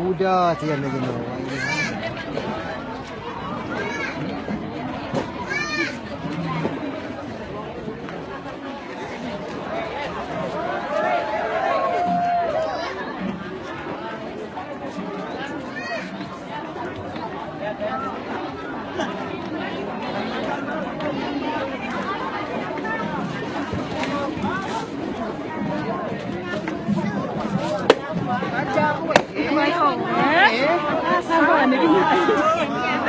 Kuda tian lagi no.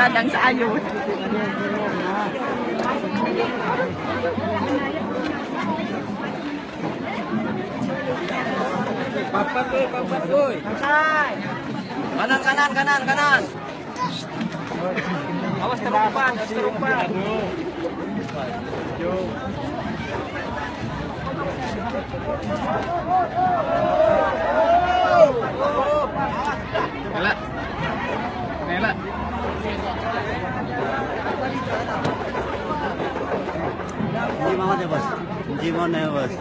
Dadang sa ayo. Papat oi, papat oi. Kanan, kanan, kanan, kanan. Awas terumpan, awas terumpan. Nela. Nela. Gimana bos? Gimana bos?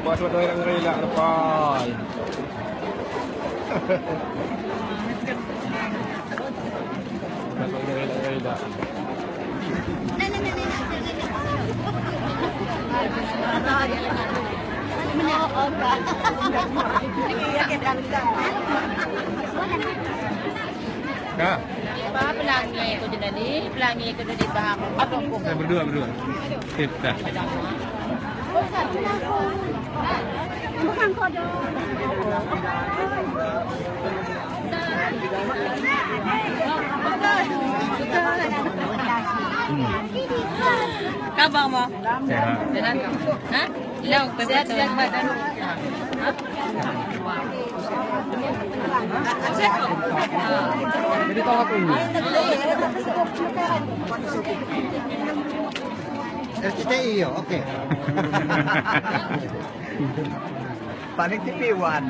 Pasok tayo ng rela, rapal. Pasok ng rela, rela. Kak. Pelangi aku jadi, pelangi aku jadi bah. Saya berdua berdua. Kita. Kabar mo? Sehat. Hah? Sehat-sehat badan. Jadi tahu aku ini. RCTI yo, oke. Paling TV One.